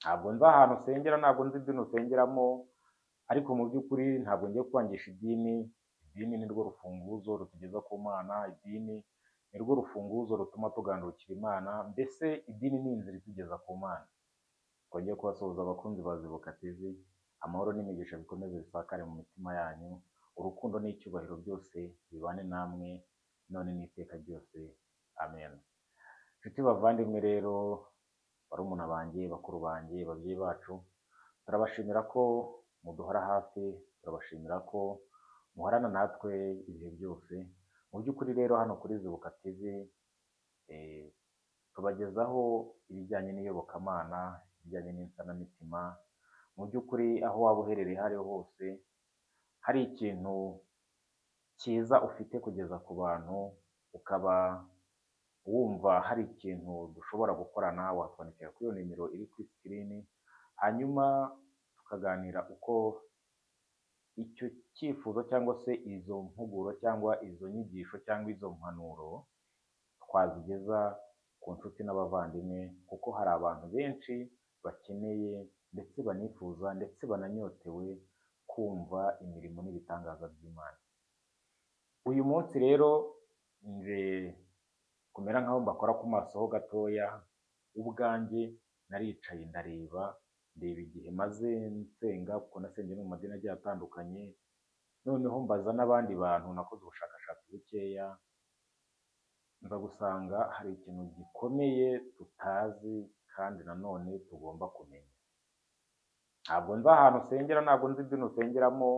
Ntabwo nzi ahantu usengera, ntabwo nzi idini usengeramo, ariko mu by'ukuri ntabwo ngiye kwangisha idini. Idini ni rwo rufunguzo rutugeza ku Mana, idini ni rwo rufunguzo rutuma tugandukira Imana, mbese idini ni inzira itugeza ku Mana. Twongeye kubasuhuza abakunzi ba Zibuka TV, amahoro n'imigisha bikomeze bisakare mu mitima yanyu, urukundo n'icyubahiro byose bibane namwe none n'iteka ryose, amen. Nshuti bavandimwe rero, barumuna banjye, bakuru banjye, babyeyi bacu, turabashimira ko muduhora hafi, turabashimira ko muhorana natwe ibihe byose. Mu by'ukuri rero hano kuri Zibuka TV tubagezaho ibijyanye n'iyobokamana, ibijyanye n'insanamitima. Mu by'ukuri aho waba uherereye aho ariho hose, hari ikintu cyiza ufite kugeza ku bantu, ukaba wumva hari ikintu dushobora gukorana, watwandikira kuri iyo nimero iri kuri sikirini, hanyuma tukaganira uko icyo cyifuzo cyangwa se izo mpuguro cyangwa izo nyigisho cyangwa izo mpanuro twazigeza ku nshuti n'abavandimwe, kuko hari abantu benshi bakeneye ndetse banifuza ndetse bananyotewe kumva imirimo n'ibitangaza by'Imana. Uyu munsi rero nje kumera nkaho mbakora ku maso ho gatoya, ubwanjye naricaye ndareba, ndeba igihe maze nsenga, kuko nasengeye no mu madini agiye atandukanye, noneho mbaza n'abandi bantu, nakoze ubushakashatsi bukeya, nza gusanga hari ikintu gikomeye tutazi kandi nanone tugomba kumenya. Ntabwo nzi ahantu usengera, ntabwo nzi idini usengeramo,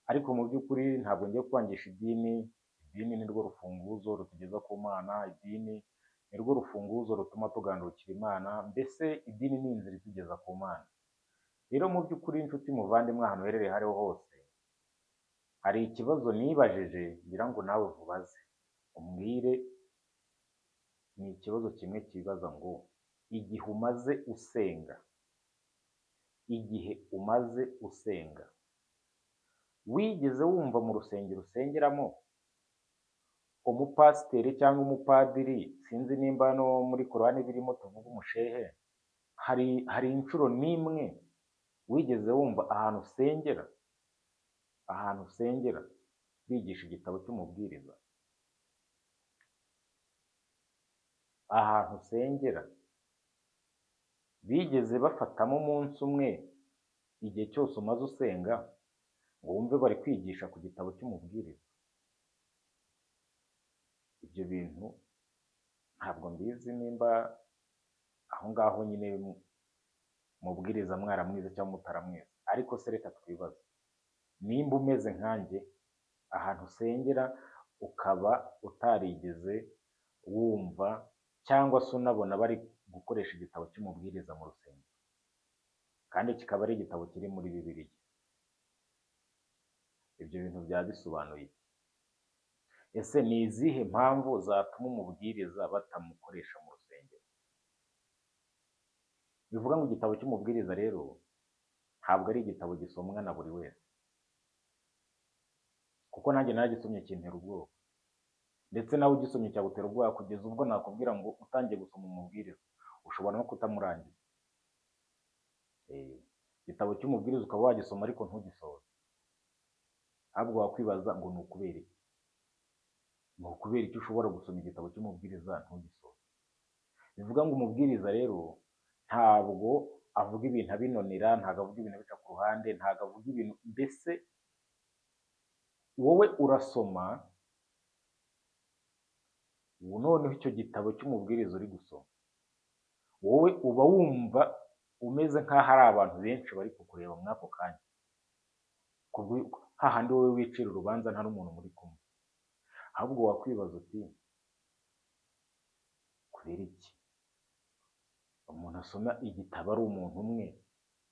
ariko mu by'ukuri ntabwo ngiye kwangisha idini. Idini ni rwo rufunguzo rutugeza ku Mana, idini ni rwo rufunguzo rutuma tugandukira Imana, mbese idini ni inzira itugeza ku Mana. Rero mu by'ukuri inshuti muvandimwe, ahantu uherereye aho ariho hose, hari ikibazo nibajije ngira ngo nawe nkubaze, umbwire. Ni ikibazo kimwe kibaza ngo igihe umaze usenga, igihe umaze usenga, wigeze wumva mu rusengero usengeramo umupasiteri cyangwa umupadiri, sinzi nimba no muri Korani birimo tuvuga umushehe, hari inshuro n'imwe wigeze wumva ahantu usengera, ahantu usengera bigisha igitabo cy'umubwiriza? Ahantu usengera bigeze bafatamo umunsi umwe igihe cyose umaze usenga ngo wumve bari kwigisha ku gitabo cy'umubwiriza? Ibyo bintu ntabwo mbizi nimba aho ngaho nyine mubwiriza mwaramwize cyangwa mutaramwize, ariko se reka twibaze, nimba umeze nkanjye ahantu usengera ukaba utarigeze wumva cyangwa se unabona bari gukoresha igitabo cy'umubwiriza mu rusengero, kandi kikaba ari igitabo kiri muri Bibiliya, ibyo bintu byaba bisobanuye iki? Ese ni izihe mpamvu zatuma umubwiriza batamukoresha mu rusengero? Bivuga ngo igitabo cy'umubwiriza rero ntabwo ari igitabo gisomwa na buri wese, kuko nanjye naragisomye kintera ubwoba, ndetse nawe ugisomye cyagutera ubwoba, kugeza ubwo nakubwira ngo utangiye gusoma umubwiriza ushobora no kutamurangiza. Igitabo cy'umubwiriza ukaba wagisoma ariko ntugisoze, ahubwo wakwibaza ngo ni ukubera iki? Ni ukubera iki ushobora gusoma igitabo cy'umubwiriza ntugisoze? Bivuga ngo umubwiriza rero ntabwo avuga ibintu abinonera, ntabwo avuga ibintu abica ku ruhande, ntabwo avuga ibintu, mbese wowe urasoma, noneho icyo gitabo cy'umubwiriza uri gusoma, wowe uba wumva umeze nk'aho ari abantu benshi bari kukureba muri ako kanya, hahandi wowe wicira urubanza nta n'umuntu muri kumwe. Ahubwo wakwibaza uti kubera iki umuntu asoma igitabo ari umuntu umwe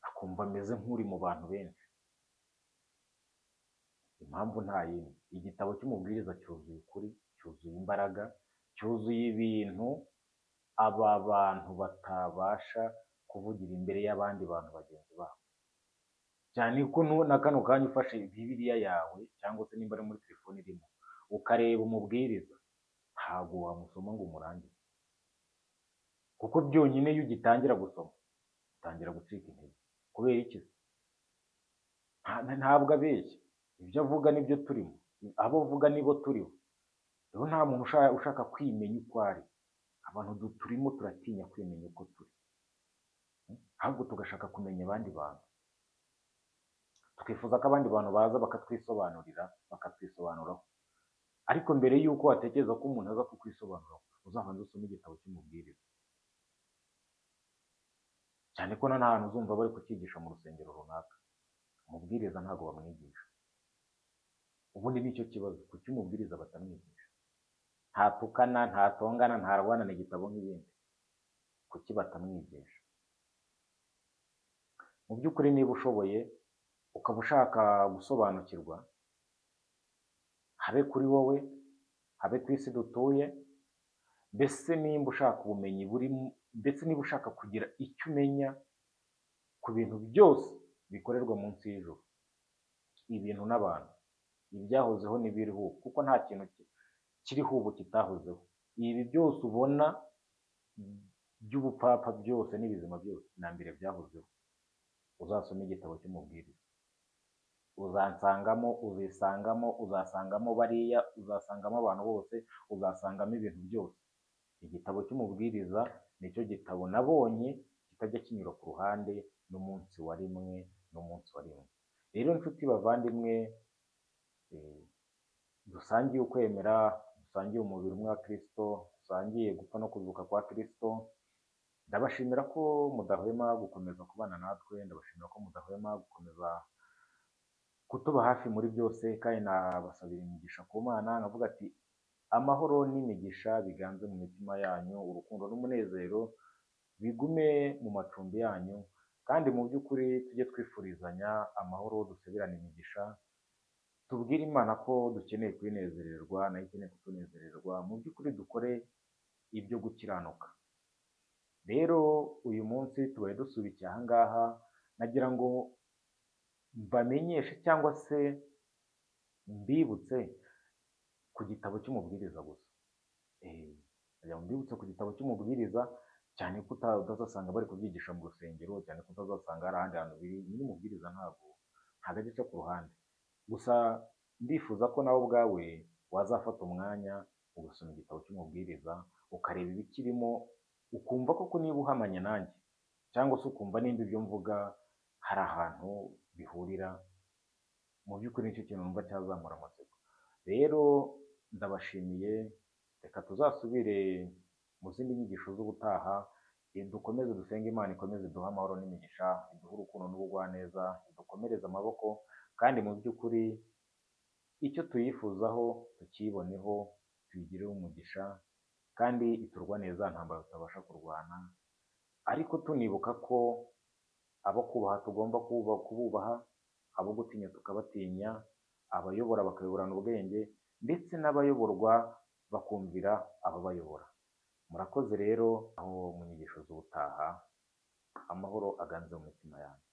akumva ameze nk'uri mu bantu benshi? Impamvu nta yindi, igitabo cy'umubwiriza cyuzuye ukuri, cyuzuye imbaraga, cyuzuye ibintu aba bantu batabasha kuvugira imbere y'abandi bantu bagenzi babo. Cyane ko na kano kanya ufashe Bibiliya yawe cyangwa se nimba ari muri telefone irimo ukareba umubwiriza, ntabwo wamusoma ngo umurangize, kuko byonyine iyo ugitangira gusoma Utangira gucika intege. Kubera iki? Ntabwo abeshya, ibyo avuga nibyo turimo, abo avuga nibo turiho. Rero nta muntu ushaka kwimenya uko ari. Abantu turimo turatinya kwimenya uko turi, ahubwo tugashaka kumenya abandi bantu. Twifuza ko abandi bantu baza bakatwisobanurira, bakatwisobanuraho. Ariko mbere y'uko watekereza ko umuntu aza kukwisobanuraho, uzabanza usome igitabo cy'umubwiriza. Cyane ko nta hantu uzumva bari kucyigisha mu rusengero runaka. Umubwiriza ntabwo bamwigisha. Ubundi nicyo kibazo, kuki umubwiriza batamwigisha? Ntatukana, ntatongana, ntarwana, ni igitabo nk'ibindi. Kuki batamwigisha? Mu by'ukuri niba ushoboye, ukaba ushaka gusobanukirwa, habe kuri wowe, habe ku isi dutuye, mbese nimba ushaka ubumenyi buri, ndetse niba ushaka kugira icyo umenya ku bintu byose bikorerwa munsi y'ijuru, ibintu n'abantu, ibyahozeho n'ibiriho ubu, kuko nta kintu kiriho ubu kitahozeho. Ibi byose ubona by'ubupfapfa byose n'ibizima byose na mbere byahozeho. Uzasome igitabo cy'umubwiriza, uzansangamo, uzisangamo, uzasangamo bariya, uzasangamo abantu bose, uzasangamo ibintu byose. Igitabo cy'umubwiriza nicyo gitabo nabonye kitajya kinyura ku ruhande n'umunsi wa rimwe n'umunsi wa rimwe. Rero nshuti bavandimwe, dusangiye ukwemera, dusangiye umubiri umwe wa Kristo, dusangiye gupfa no kuzuka kwa Kristo, ndabashimira ko mudahwema gukomeza kubana natwe, ndabashimira ko mudahwema gukomeza kutuba hafi muri byose, kandi nabasabira imigisha ku Mana, nkavuga ati amahoro n'imigisha biganze mu mitima yanyu, urukundo n'umunezero bigume mu macumbi yanyu, kandi mu by'ukuri tujye twifurizanya amahoro, dusabirane imigisha, tubwire Imana ko dukeneye kuyinezererwa, nayo ikeneye kutunezererwa, mu by'ukuri dukore ibyo gukiranuka. Rero uyu munsi tubaye dusubikiye aha ngaha, nagira ngo mbamenyeshe cyangwa se mbibutse ku gitabo cy'umubwiriza gusa. Nagira ngo mbibutse ku gitabo cy'umubwiriza, cyane ko utazasanga bari kubyigisha mu rusengero, cyane ko utazasanga hari ahandi hantu biri. Nyine umubwiriza ntabwo ajya aca ku ruhande. Gusa ndifuza ko nawe ubwawe wazafata umwanya ugasoma igitabo cy'umubwiriza, ukareba ibikirimo, ukumva koko niba uhamanya nanjye, cyangwa se ukumva nimba ibyo mvuga hari ahantu bihurira. Mu by'ukuri nicyo kintu numva cyazamura amatsiko. Rero ndabashimiye, reka tuzasubire mu zindi nyigisho z'ubutaha, dukomeze dusenge Imana ikomeze iduhe amahoro n'imigisha, iduhe urukundo n'ubugwaneza, idukomereze amaboko, kandi mu by'ukuri icyo tuyifuzaho tukiboneho, tuyigireho umugisha, kandi iturwaneza ntambara tutabasha kurwana, ariko tunibuka ko abo kubaha tugomba kububaha, abo gutinya tukabatinya, abayobora bakayoborana ubwenge, ndetse n'abayoborwa bakumvira ababayobora. Murakoze rero, aho mu nyigisho z'ubutaha, amahoro aganze mu mitima yanyu.